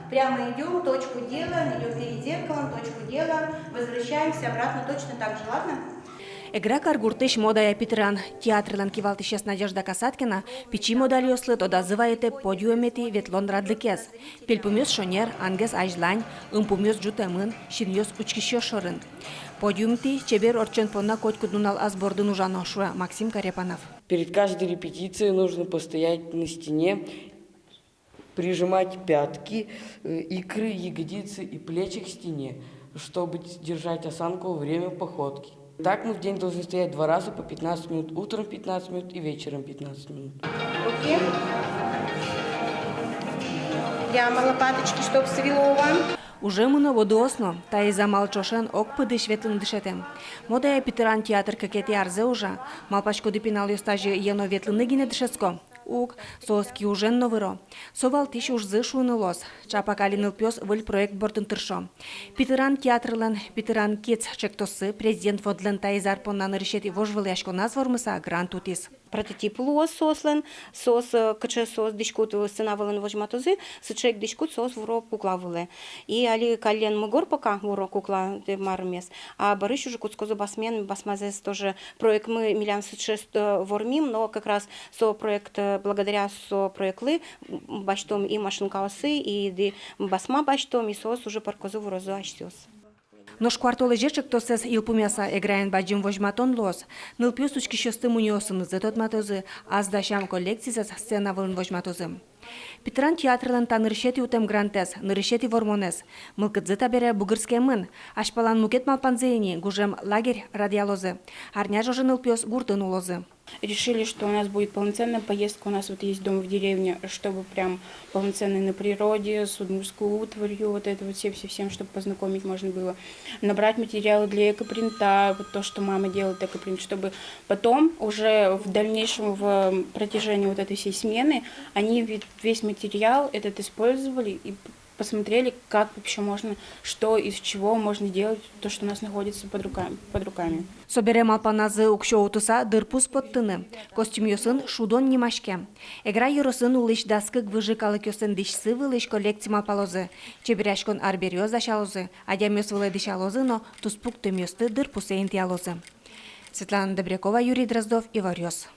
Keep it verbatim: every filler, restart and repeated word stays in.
Прямо идём, точку делаем, идём перед зеркалом, точку делаем, возвращаемся обратно точно так же, ладно? Эгра каргуртысь модая питран театрлэн кивалтӥсез Надежда Касаткина пичи модальёслы тодазы вайытэ подиуметӥ ветлон радлыкез. Пельпумъёс шонер, ангес азьлань, ымпумъёс ӝутэмын, синъёс учкисьёс шорын. Подиумтӥ чебер ортчон понна котькуд нунал ас бордын ужано, шуэ Максим Карепанов. Перед каждой репетицией нужно постоять на стене, прижимать пятки, э, икры, ягодицы и плечи к стене, чтобы держать осанку во время походки. Так мы в день должны стоять два раза по пятнадцать минут, утром пятнадцать минут и вечером пятнадцать минут. Руки. Прямо лопаточки, чтоб свело вам. Уже мыно водыос но, таиз амал ӵошен ог пыдысь ветлыны дышетэм. Модая питран театр кыкетӥ арзэ ужа. Малпаськоды, пиналъёс тазьы ено ветлыны гинэ дышетско? Уг, соос киужен но выро. Со валтӥсь ужзы, шуыны луоз. Чапак али нылпиос выль проект бордын тыршо. Питран театрлэн «Питран Кидс» ӵектоссы Президент фондлэн таиз ар понна нырысетӥ вожвылъяськоназ вормыса грант утӥз. Прототип луоз соослэн, соос, э, кыӵе соос дӥськут, э, сцена вылын возьматозы, сыӵе ик дӥськут соос вуро кукла вылэ. И али каллен мугор пока вуро кукла, э, марымез. А бӧрысь уже кутскозы басмен, басмазэс тоже проектмы милям сыӵе, э, вормим, но как раз со проект, э, благодаря со проектлы, м, басьтом и машинкаосы, и ды басма басьтом, и соос уже пӧрткозы, вурозы асьсэос. Нош куартолэзе ӵектосэз йылпумъяса, Эграын бадӟым возьматон луоз. Нылпиос учкисьёсты мунёосынызы тодматозы, ас дасям коллекцизэс сцена вылын возьматозы. Питран театрлэн та нырысетӥ утэм грантэз, нырысетӥ вормонэз. Мылкыдзы табере бугырскемын. Азьпалан мукет малпанзы ини: гужем лагерь радъялозы. Арня ӵоже нылпиос гуртын улозы. Решили, что у нас будет полноценная поездка. У нас вот есть дом в деревне, чтобы прям полноценный на природе, с удмуртской утварью, вот это вот всем-всем-всем, чтобы познакомить можно было. Набрать материалы для экопринта, вот то, что мама делает экопринт, чтобы потом уже в дальнейшем, в протяжении вот этой всей смены, они ведь весь материал этот использовали и посмотрели, как вообще можно, что из чего можно делать, то, что у нас находится под руками, под руками. Собере малпаназы уксё утыса дырпус поттыны. Костюмъёсын «Шудон» нимаське. Эгра ёросын улӥсь дас кык выжы калыкъёслэн дӥсьсы вылысь коллекци малпалозы. Чеберъяськон арбериос дасялозы, адямиос вылэ дӥсялозы но туспуктэмъёсты дырпусэ интыялозы. Светлана Добрякова, Юрий Дроздов, «Иворъёс».